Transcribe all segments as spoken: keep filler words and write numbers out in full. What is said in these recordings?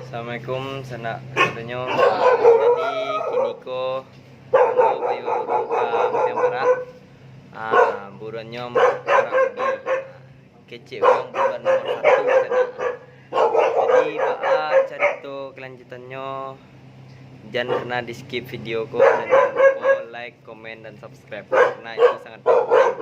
Assalamualaikum, sanak sadonyo. Jadi, kini ko ambo bayo buru ka Mutiang Barak. Ah, buruannyo marak ubi. Kecek urang buruan nomor satu, sanak. Jadi, baa carito kelanjutannyo? Jan pernah di skip video ko, dan jan lupo like, komen, dan subscribe, karena itu sangat penting.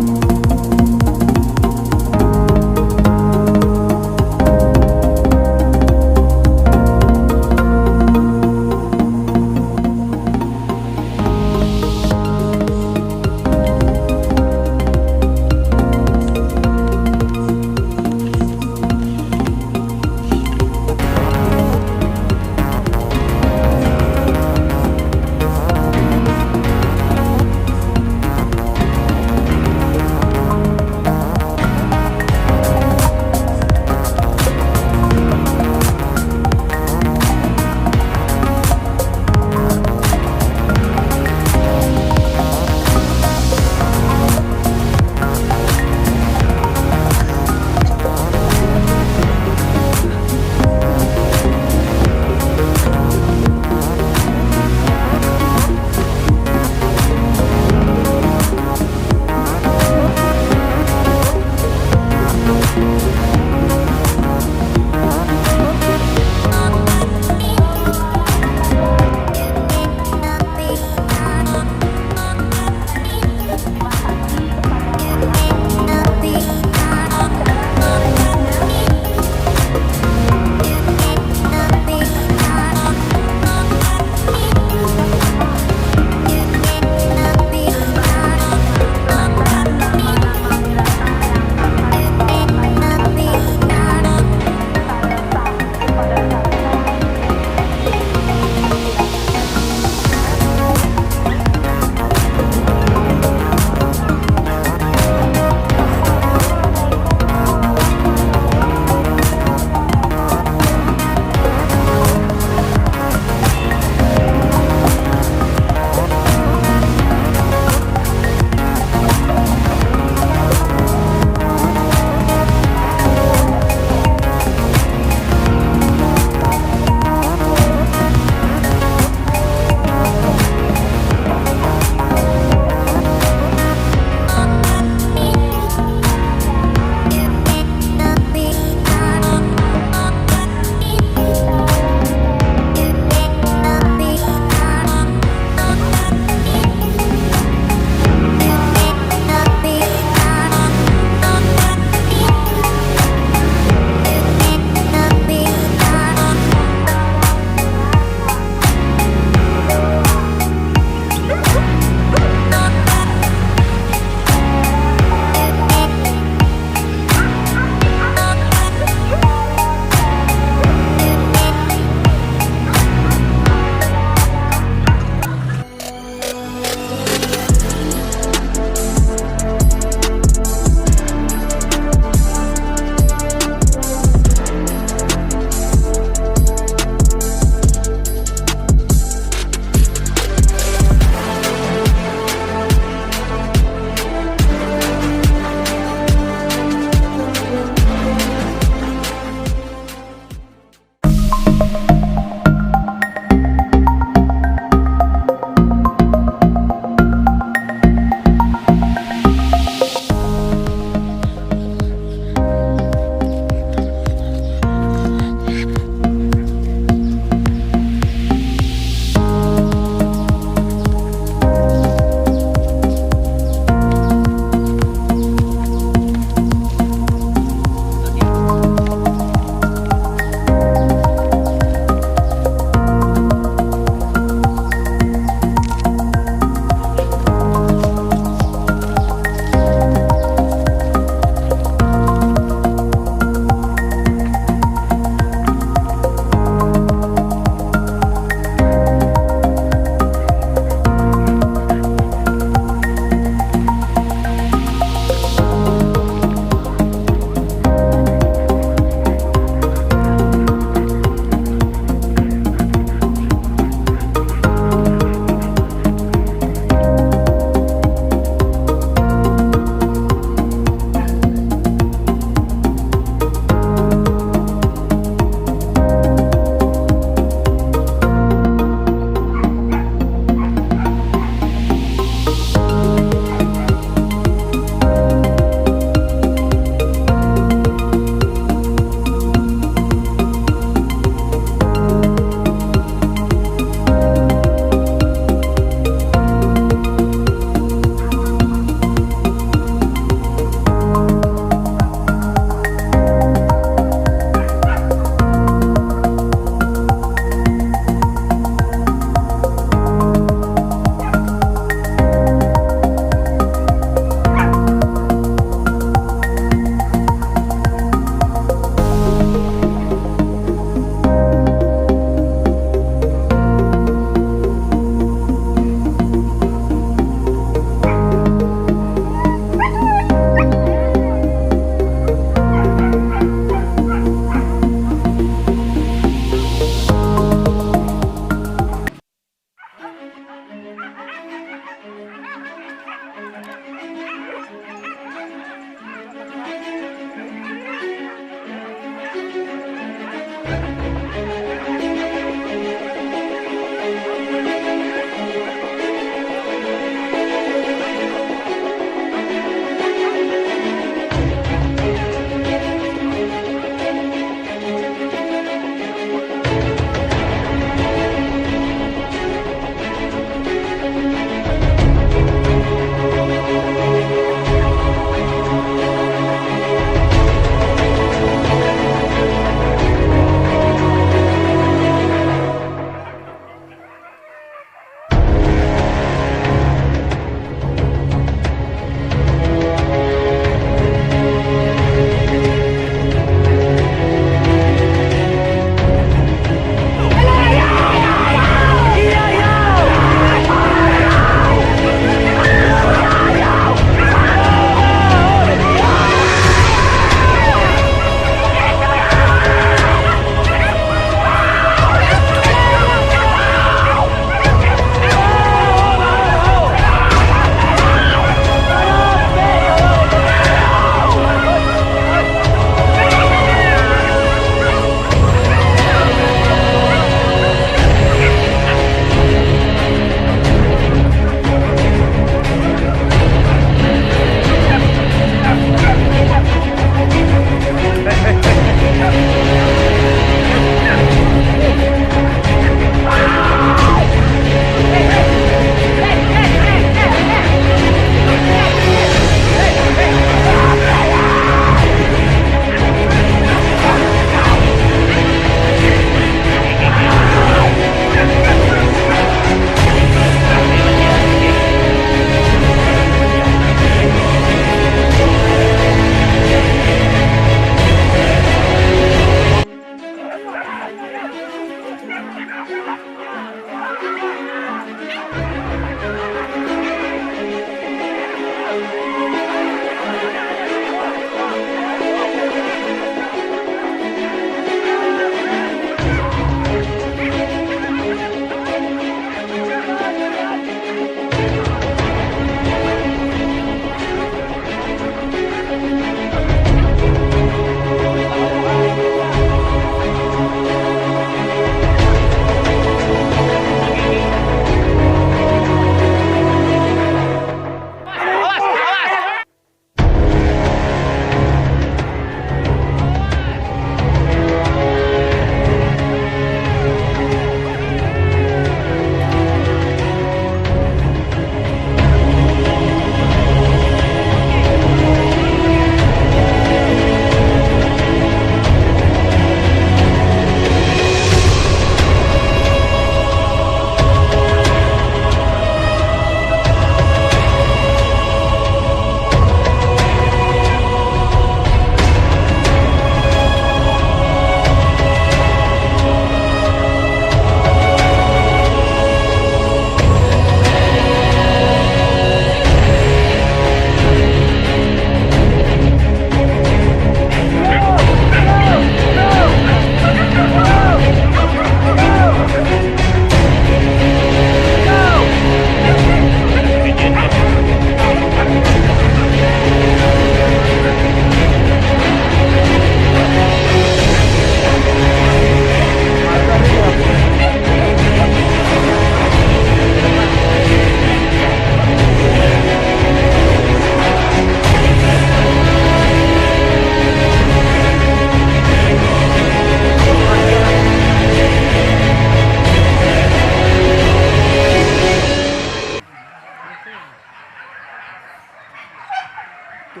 Nan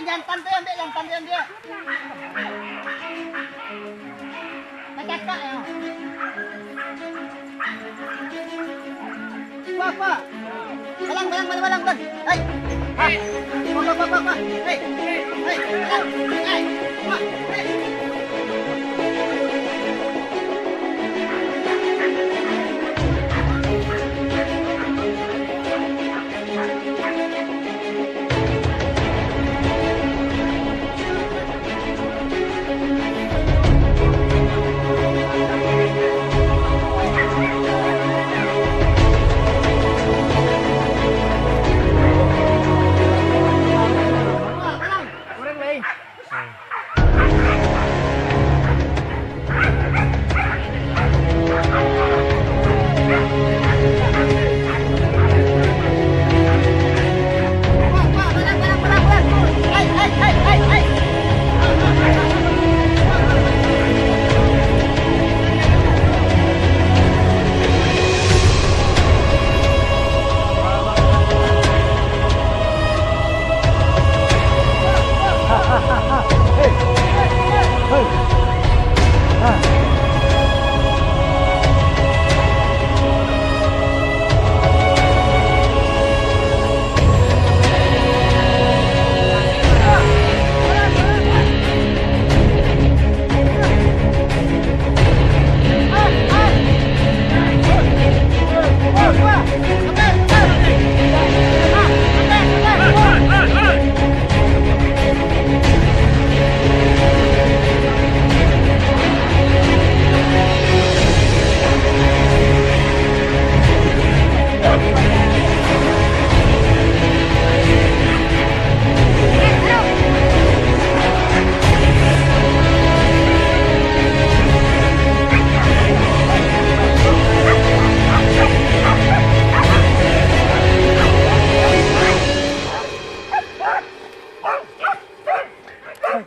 jantan tu ambiak, jantan tu ambiak. Nan cakak yo. Kuah, kuah. Balang, balang, balang, balang, balang. Hei. Hei. Kuah, kuah, kuah, kuah, kuah. Hei. Hei. Balang. Hei. Kuah. Hei.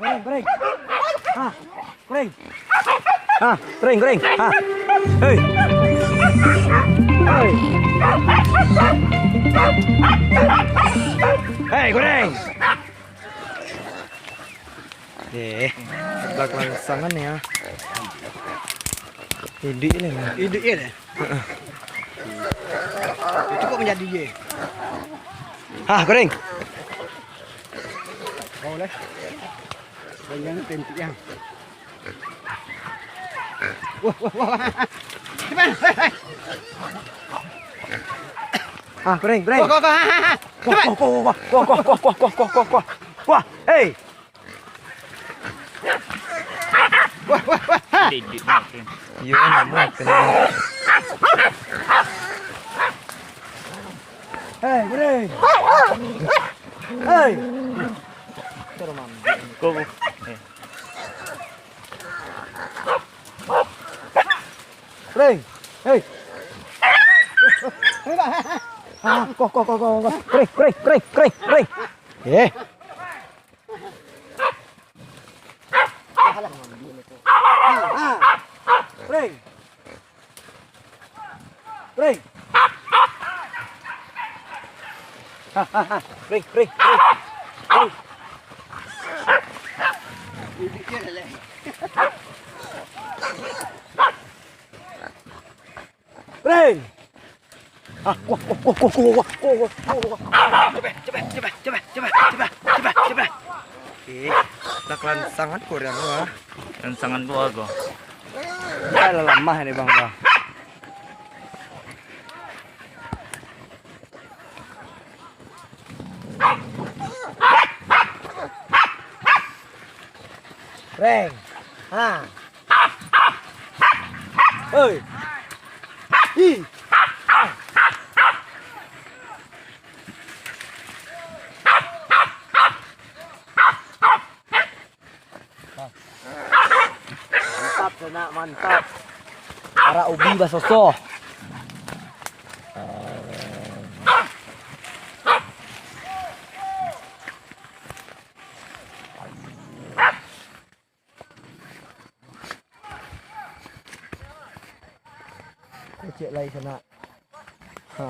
Goreng, goreng. Ha, goreng. Ha, goreng, goreng. Ha. Hei. Hei, goreng. Eh, seblak langsangan ya. Iduik lah. Iduik lah. Cukup manjadi je. Ha, goreng. Kau lah. Jangan pentik yang. Wah, wah, wah. Cepat. Hei, hei. Ha, goreng, goreng. Wah, wah, wah, ha, ha, ha. Cepat. Wah, wah, wah. Wah, hei. Wah, wah, wah. Ha. Iyo, namo kena. Hei, Pring. Hei. Kau, eh. Pring. Hei. Ah, kau, kau, kau, kau, kau. Pring, Pring, Pring, Pring, Pring. Eh. Ah, ah. Pring. Pring. Ha, ha, ha. Pring, Pring, Pring. Pring. Pring. Ah, kuah, kuah, kuah. Capek, capek, capek, capek, capek, capek, capek, capek, capek. Oke, lah kelansangan kurang lah. Kelansangan tu aku. Lah lamah ni, Bang, Bang. Pring. Ha. Hei. Ih. Mantap, Sanak, mantap. Arak ubi basoso. Kecek lai, Sanak. Ha.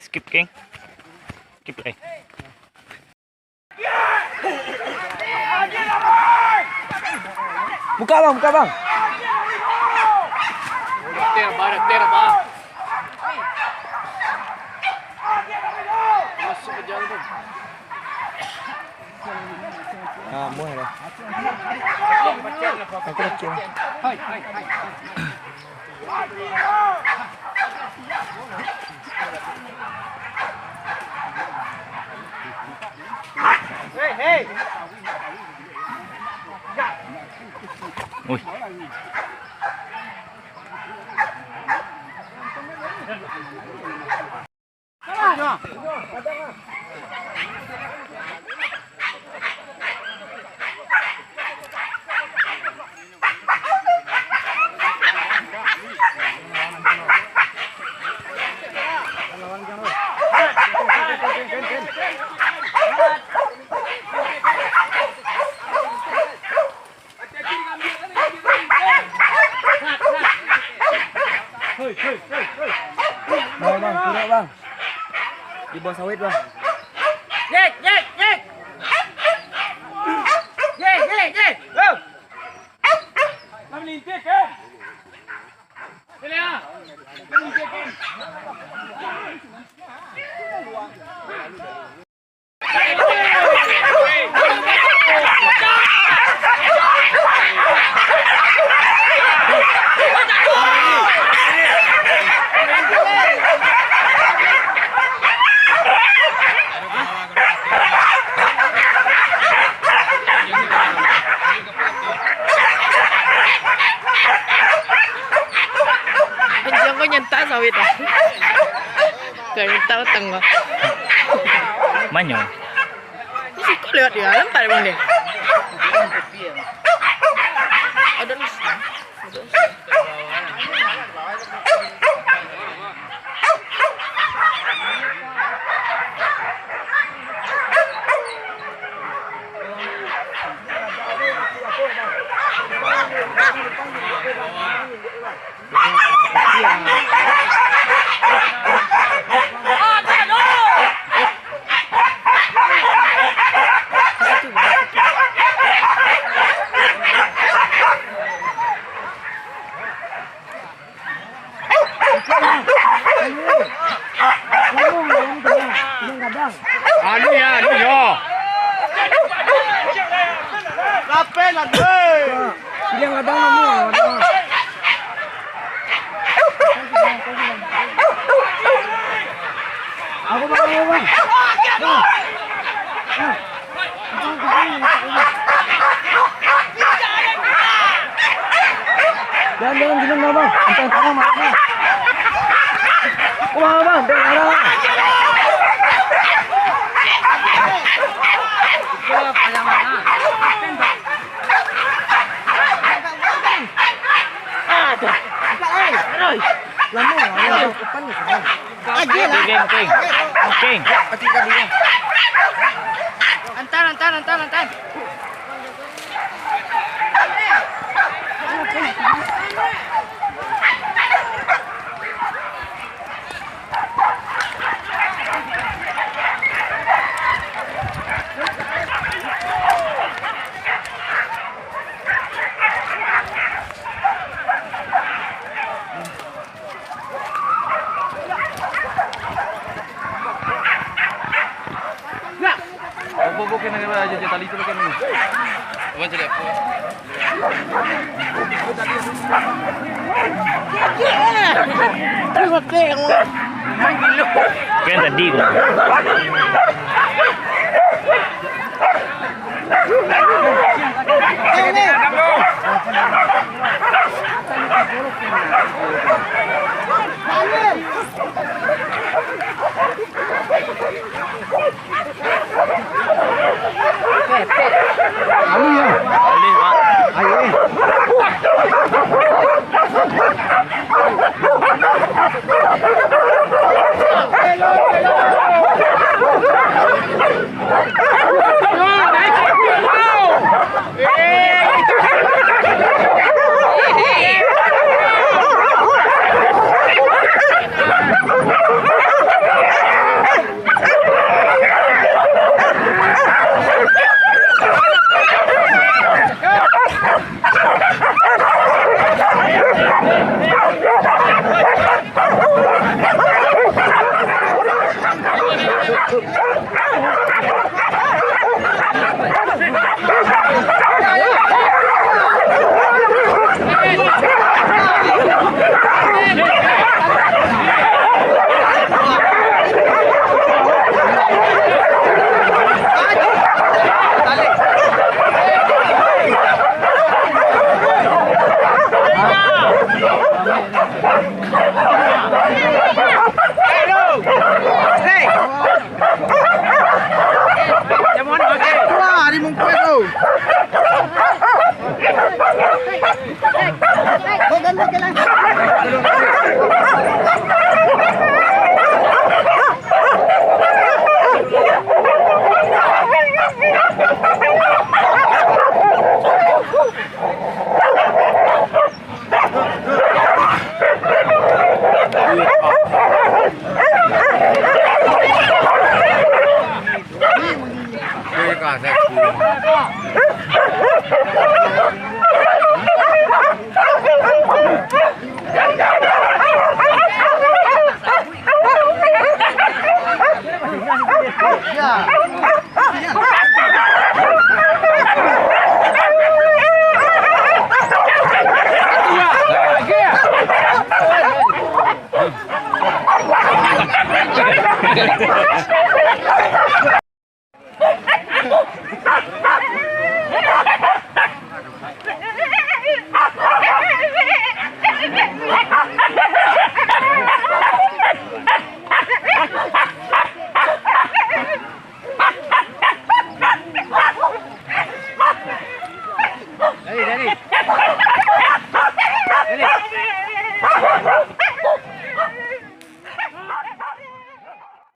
Skip, geng. Skip, eh. Buka, Bang, buka, Bang. Ter, Bang, ter, Bang. Masuk ke jalan tu. Ah, muah dah. Aku kecil. Hei, hei. Oi. Bang, bang, turun, bang. Di bawah sawit, bang. Jek, jek, jek. Jek, jek, jek. Bang. Lah melintik, kan? Sini, ah. Melintik, kan? Anjiang ko nyantak sawit ah. Kau nyantak utang ko. Manyo. Ini siko lewat dia, nampak dia bang dia. Ada lu. Anu ya, anu yo. Lapeh lah, weh. Yang gadang anu, yang gadang. Aku bang, aku bang. Bang. Bang. Aku bang, aku bang. Jangan, jangan, jangan, Bang. Entah, entah, Bang. Wah, Bang, Bang, arah. Aduh. Lama, lama, depan ni, lama. Aje lah. King, king, king. Antar, antar, antar, antar. Apa, apa kena aja, aja tali tu kena. Abang cari apa? Kan tadi tu. Alih, ya? Alih, Pak. Ayo, eh. Wah, di mungkuih tu.